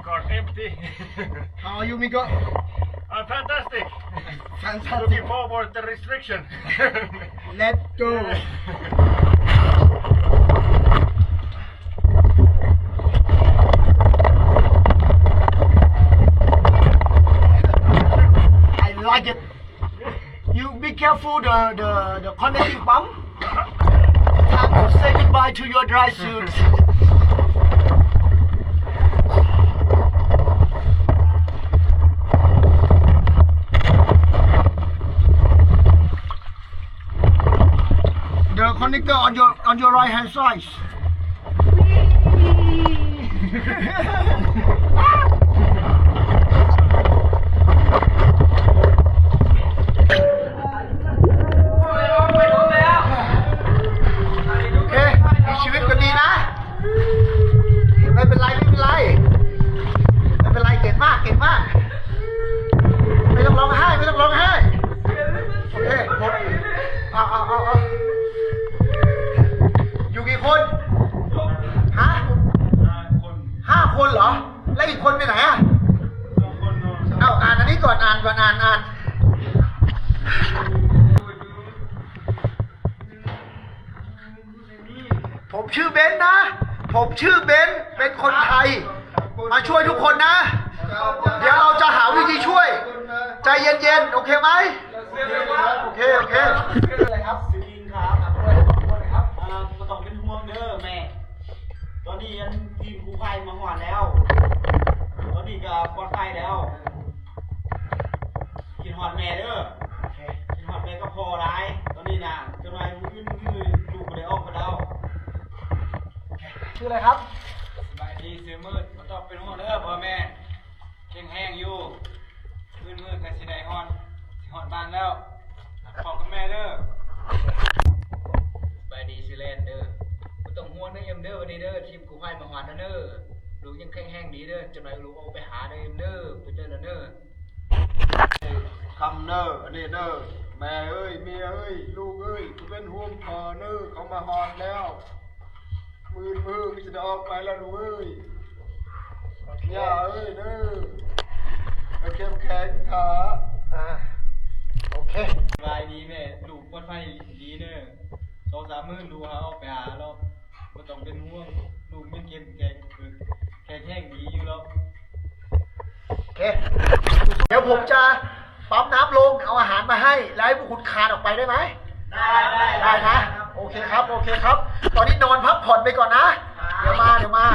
Are empty. How are you, Miko? I'm fantastic. Fantastic. Looking forward to the restriction. Let's go. I like it. You be careful the, the, the connecting pump. Time to say goodbye to your dry suits. The connector on your, on your right hand side. ໂອເຄ ມີຊີວິດກໍດີນະ ໄມ່ເປັນໄລ ໄມ່ເປັນໄລ ໄມ່ເປັນໄລ ເກັ່ງມາກ ເກັ່ງມາກ ໄມ່ຕ້ອງຮ້ອງໄຫ້ ໄມ່ຕ້ອງຮ້ອງໄຫ້ ໂອເຄ ໝົດ ເອົາ ເອົາ ເອົາ ເອົາ ຢູ່ກີ່ຄົນ? ຮະ? ຫ້າຄົນ ຫ້າຄົນເຫຼືອ? ແລ້ວອີກຄົນໄປໄຫນອະ? ສອງຄົນນອນ ເອົາ ອ່ານອັນນີ້ກ່ອນ ອ່ານກ່ອນ ອ່ານ ອ່ານ ຜົມຊື່ເບັນນະ ຜົມຊື່ເບັນ ເປັນຄົນໄທ ມາຊ່ວຍທຸກຄົນນະ ດຽວເຮົາຈະຫາວິທີຊ່ວຍ ໃຈເຢັນໆ ໂອເຄໄໝ? ໂອເຄ ໂອເຄ ຊື່ອະໄລຄັບ? ຊື່ອິງຄັບ ອ່າ ບໍ່ຕ້ອງເປັນຫ່ວງເດີແມ່ ຕອນນີ້ອັນທີມກູ້ໄພມາຮອດແລ້ວ ຕອນນີ້ກໍປອດໄພແລ້ວ ຄິດຮອດແມ່ເດີ ຄິດຮອດແມ່ກັບພໍ່ຫຼາຍ ຕອນນີ້ນະ ຈັກໜ່ອຍມື້ອື່ນມື້ອື່ນລູກບໍ່ໄດ້ອອກໄປແລ້ວ ຊື່ອະໄລຄັບ? ສະບາຍດີ ຊື່ມືດ ບໍ່ຕ້ອງເປັນຫ່ວງເດີພໍ່ແມ່ ແຂງແຮງຢູ່ ມື້ອື່ນມື້ກໍຊິໄດ້ຮອດ ຊິຮອດບ້ານແລ້ວ ພອດກັບແມ່ເດີ ສະບາຍດີ ຊື່ແລນເດີ ບໍ່ຕ້ອງຫ່ວງເດີເອັມເດີ ວັນນີ້ເດີ ທີມກູ້ໄພມາຮອດແລ້ວເດີ ລູກຍັງແຂງແຮງດີເດີ ຈັກໜ່ອຍລູກອອກໄປຫາເດີເອັມເດີ ໄປເດີແລ້ວເດີ ຄຳເນີ ອັນນີ້ເນີ ແມ່ເອີຍ ເມຍເອີຍ ລູກເອີຍ ບໍ່ເປັນຫ່ວງພໍ່ເນີ ເຂົາມາຮອດແລ້ວ ມື້ອື່ນມື້ກໍຈະໄດ້ອອກໄປແລ້ວລູກເອີຍ ຍ່າເອີຍເນີ ໃຫ້ເຂັ້ມແຂງຖາ ອ່າ ໂອເຄ ສະບາຍດີແມ່ ລູກປອດໄພດີເນີ ສອງສາມມື້ລູກຫາອອກໄປຫາແລ້ວ ບໍ່ຕ້ອງເປັນຫ່ວງ ລູກຍັງເຂັ້ມແຂງ ແຂງແຮງດີຢູ່ແລ້ວ ໂອເຄ ດຽວຜົມຈະປ້ຳນ້ຳລົງ ເອົາອາຫານມາໃຫ້ ແລ້ວໃຫ້ພວກຄຸນຄານອອກໄປໄດ້ໄໝ? ໄດ້ ໄດ້ນະ ໂອເຄຄັບ ໂອເຄຄັບ ຕອນນີ້ນອນພັກຜ່ອນໄປກ່ອນນະ ດຽວມາ ດຽວມາ.